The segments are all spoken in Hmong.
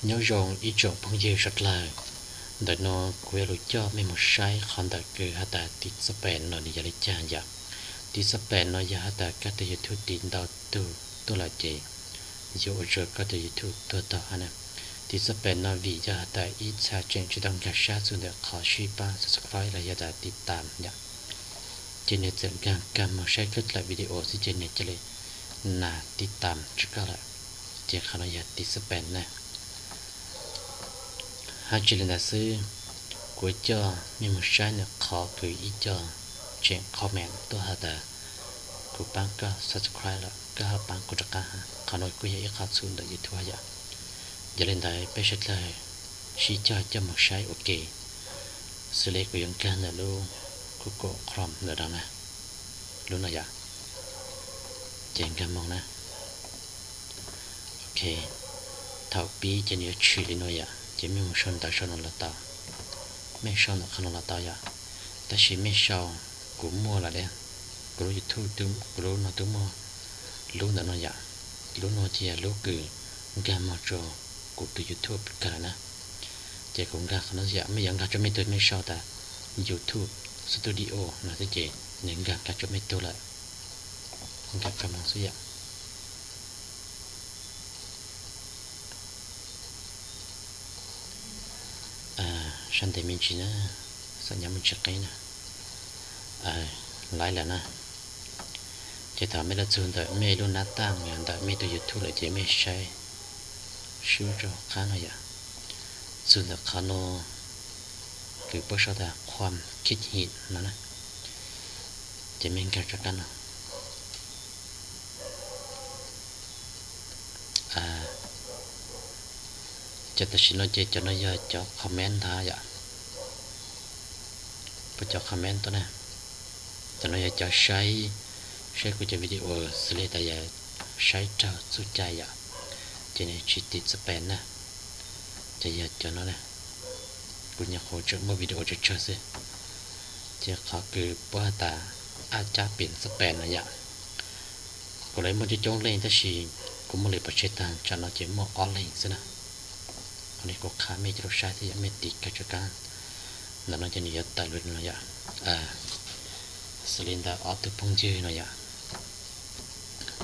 Nyob zoo ib tsoom phooj ywg sawv dlawg, ntawm no kuv yuav lug coj mej moog saib qhov ntawm kws has tas tiv xab pes no nws yog le caag yom. Tiv xab pes no yog has tas koj tug YouTube tiv ntau tug tuaj lawm ces yuav ua rua koj tug YouTube tuag taug hab na. Tiv xab pes no vim yog has tas ib txha tseem tsi tau nkaag sab txug ntawm qhov sib paab subscribe los yog tas tiv tam yom. Ces nws txawm nkaag kag moog saib koj dlaim video xwb ces nws ca le nas tiv tam rua koj lawm. Ces qhov no yog tiv xab pes na. Hab tsi le ntawd xwb, kuv coj mej moog saib ntawm qhov kws ib co tseem comment tuaj has tas kuv paab koj subscribe lawm koj ho paab kuv rov qaab hab. Qhov no kuj yog ib qho txhum ntawm YouTube yom. Yog le ntawd peb sawv dlawg sib cog coj moog saib ua ke. Xws le kuv yuav nkaag ntawm lub Google Chrome ntawm no na, lub no yom. Ces nkaag moog na. Ok, thaum pib ces nws yuav tshwm li no yom, ces mej moog sau ntawv sau no los tau, mej sau ntawm qhov no los tau yom. Tab sis mej sau, kuv muaj lawm le, kuv lub YouTube, kuv lub no twb muaj lub ntawm no yom. Lub no ces yog lub kws nkaag moog rua kuv tug YouTube kag lawm na. Ces kuv nkaag qhov no yom, mej yuav nkaag rua mej tug, mej sau tas YouTube Studio no xwb ces nws nkaag kag rua mej tug lawm. Nkaag kag moog xwb yom. Sab ntev me ntsis na, xam nyab me ntsis qeeb na. Laiv lawm na. Ces thaum mej lawv txug ntawm mej lub nab taaj ntawm mej tug YouTube lawm ces mej saib swb rua qab no yom. Txug ntawm qhov no kws puab sau tas khuam khij him no na, ces mej nkaag rua qab no. Ces tam sim no ces cov no yog cov comment ntag yom. Puab cov comment tuaj na. Cov no yog cov saib, saib kuv cov video xws le tas yog saib raug txuj cai yom, ces nws tsis tiv xab pes na. Ces yog cov no na, kuv nyuam qhuav tseem muaj video tsawg tsawg xwb. Ces qhov kws puab has tas aj cab pem xab pes no yom, kuv lawv muaj coob coob leej tab sis kuv muaj lwm pov tseg taag, tsam no ces muaj ob leeg xwb na. Qhov no kuv qha mej coj lug saib thiab yom, mej tiv kag rua qab. Ntawm no ces nws yuav tawm lug no yom. Xws li ntawm ob tug phooj ywg no yom,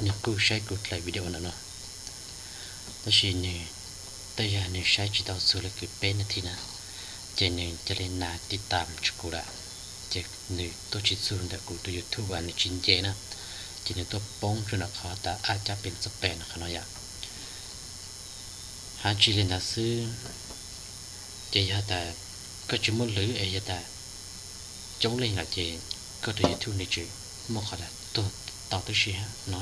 nws kuj saib kuv dlaim video ntawm no, tab sis nws, tej zag nws saib tsis tau txug le kws peb nas this na, ces nws ca le nas tiv tam rua kuv lawm. Ces nws tuaj tsis txug ntawm kuv tug YouTube uas nws tsis nce na, ces nws tuaj poob rua ntawm qhov tas aj cab pem xab pes no qhov no yom. Hab tsi le ntawd xwb, ces yog tas koj tsis muaj lwm es yog tas coob leej lawm ces koj tug YouTube nws tseem muaj qhov tas tuag tau tib si no.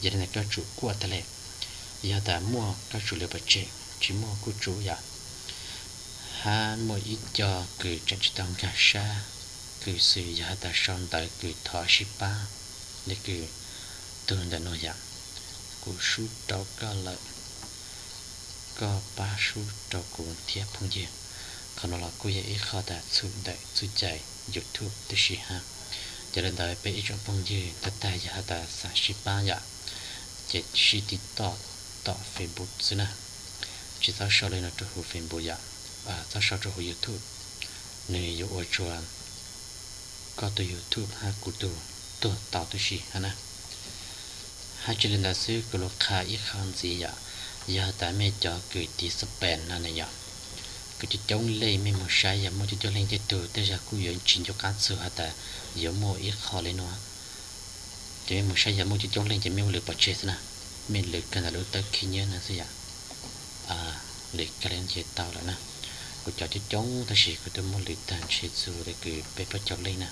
Yog li ntawd koj tsum kuaj tag le, yog tas muaj koj tsum lwm pov tseg, tsis muaj kuj tsum yom. Hab muaj ib co kws tseem tsis tau nkaag sab, kws xws yog has tas sau ntawv kws thov sib pab, le kws tug ntawm no yom, kuv sub rau koj lawm, koj pab sub rau kuv thiab phooj ywg. Qhov no los kuj yog ib qho tas txhum ntawm txuj cai YouTube tib si hab. Yog li ntawd peb ib tsoom phooj ywg tag tag yog has tas xav sib pab yom, ces sib tiv toj tom Facebook xwb na. Tsis txhob sau li no rau huv Facebook yom, txhob sau rau huv YouTube. Nws yuav ua rua koj tug YouTube hab kuv tug tuag tau tib si hab na. Hab tsi li ntawd xwb kuv lug qha ib qho ntxiv yom, yog tas mej cov kws tiv xab pes no ne yom, kws coob coob leej mej moog saib yog muaj coob coob leej tej tug tej zag kuj yuav tsis ncu qab txug has tas yuav muaj ib qho le nuav. Ces mej moog saib yog muaj coob coob leej ces mej muab lwm pov tseg xwb na, mej lwm kag ntawm lub tawb khib nyiab no xwb yom. Lwm kag le ces tau lawm na. Kuv cov coob coob tab sis kuv twb muab lwm tag ntshe txug le kws peb plaub caug leej na.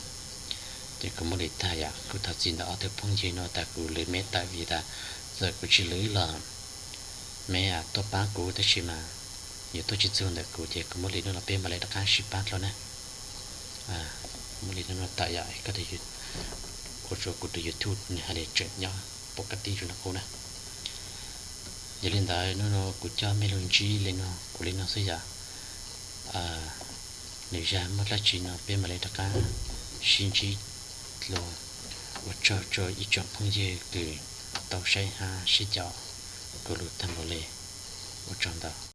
Ces kuv muab lwm tag yom, kuv thov txim ntawm ob tug phooj ywg no tas kuv lwm meb tawm vim tas txawm kuv tsis lwm los meb tuaj pab kuv tab sis mas yuav tuaj tsis txug ntawm kuv ces kuv muab lwm nuav los peb mam le rov qab sib pab dlua na. Muab lwm nuav tawm yom, ua rua kuv tug YouTube nws hais li tseem nyob pov ka tib zoo li qub na. Yog li ntawd hnub no kuv coj mej lug ntsib li no kuv li no xwb yom. Lwm zag muaj dlaab tsi no peb mam li rov qab sib ntsib dlua. Ua tsaug rua ib tsoom phooj ywg kws tau saib hab sib caum kuv lug tag npaum le. Ua tsaug ntau.